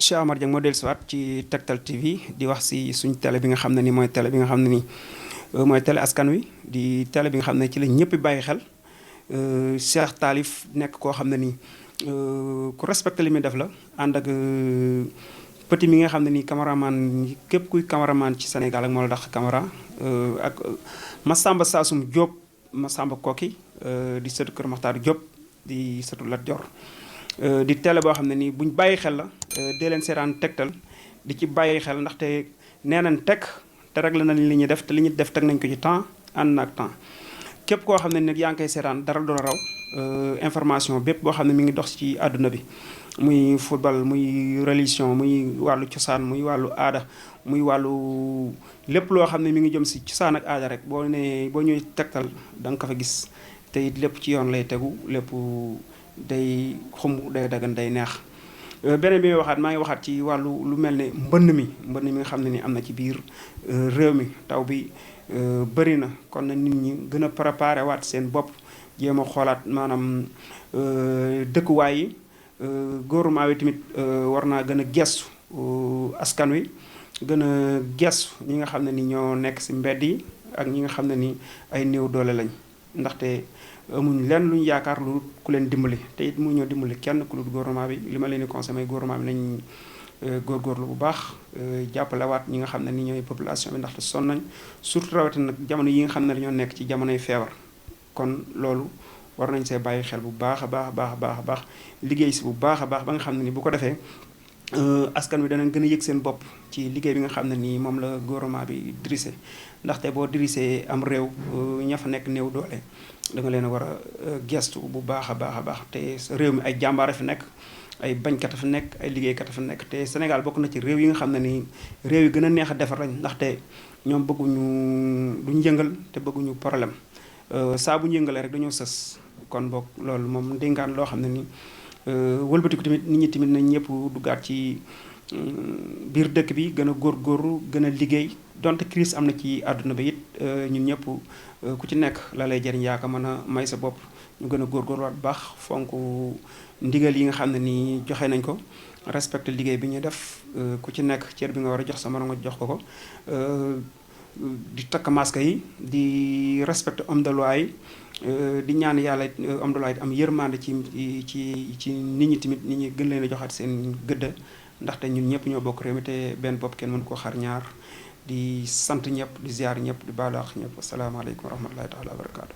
Cheikh Amar Dieng moo dellusiwaat ci Tektal TV di wax si suñ télé bi nga xam ne ni mooy télé bi nga xam ne ni mooy télé askan wi di télé bi nga xam ne ci la ñëpp bàyyi xel Cheikh Talif nekk koo xam ne ni ku respecté li muy def la ànd ak petit mi nga xam ne ni cameraman képp kuy cameraman ci Sénégal ak moo la dàq camera ak Massamba Sassoum Diop Massamba Koki di sëtu Kër Maxtaar Diop di sëtu Lat Dior di télé boo xam ne nii buñ bàyyi xel la dee leen seetaan Tektal di ci bàyyi xel ndaxte nee nañ teg te réglé nañ li ñuy def te li ñuy def teg nañ ko ci temps ànd na ak temps képp koo xam ne nit yaa ngi koy seetaan dara du la raw information bépp boo xam ne mi ngi dox ci àdduna bi muy football muy religion muy wàllu cosaan muy wàllu aada muy wàllu lépp loo xam ne mi ngi jëm si cosaan ak aada rek boo ñëwee Tektal da nga ko fa gis te it lépp ci yoon lay tegu lépp day xumb day dagan day neex beneen bi may waxaat maa ngi waxaat ci wàllu lu mel ne mbënn mi nga xam ne ni am na ci biir réew mi taw bi bëri na kon na nit ñi gën a préparé waat seen bopp jéem a xoolaat maanaam dëkkuwaay yi gouvernement bi tamit war naa gën a gestu askan wi gën a gestu ñi nga xam ne ni ñoo nekk si mbedd yi ak ñi nga xam ne ni ay néew doole lañ ndaxte amuñ lenn luñ yaakaar lu ku leen dimbali te it mu ñoo dimbali kenn ku dul gouvernement bi li ma leen di conseillé gouvernement bi nañ góorgóorlu bu baax jàppalewaat ñi nga xam ne ni ñooy population bi ndaxte sonn nañ surtout rawatina nag jamono yi nga xam ne dañoo nekk ci jamonoy feebar kon loolu war nañ see bàyyi xel bu baax a baax a baax a baax a baax liggéey si bu baax a baax ba nga xam ne ni bu ko defee askan wi danañ gën a yëg seen bopp ci liggéey bi nga xam ne nii moom la gouvernement bi dirisé ndaxte boo dirisee am réew ña fa nekk néew doole da nga leen a war a gestu bu baax a baax a baax te réew mi ay jàmbaar fi nekk ay bañkat a fi nekk ay liggéeykat a fi nekk te Sénégal bokk na ci réew yi nga xam ne nii réew yi gën a neex a defar lañ ndaxte ñoom bëgguñu duñ yëngal te bëgguñu problème saa bu ñu yëngalee rek dañoo sës kon bokk loolu moom dénkaan loo xam ne ni wëlbatiku tamit nit ñi tamit nañ ñëpp duggaat ci biir dëkk bi gën a góorgóorlu gën a liggéey donte crise am na ci àdduna bi it ñun ñëpp ku ci nekk la lay jëriñ yaa ko mën a may sa bopp ñu gën a góorgóorluwaat bu baax fonk ndigal yi nga xam ne nii joxe nañ ko respecté liggéey bi ñuy def ku ci nekk cër bi nga war a jox sa morom nga jox ko di takk masque yi di respecté homme de loi yi di ñaan yàlla homme de loi am yërmande ci nit ñi tamit nit ñi gën leen a joxaat seen gëdd ndaxte ñun ñëpp ñoo bokk réew mi te benn bopp kenn mën koo xar ñaar di sant ñëpp di ziar ñëpp di baalu àq ñëpp asalaamaaleykum wa rahmatulahi taala wa barakaatu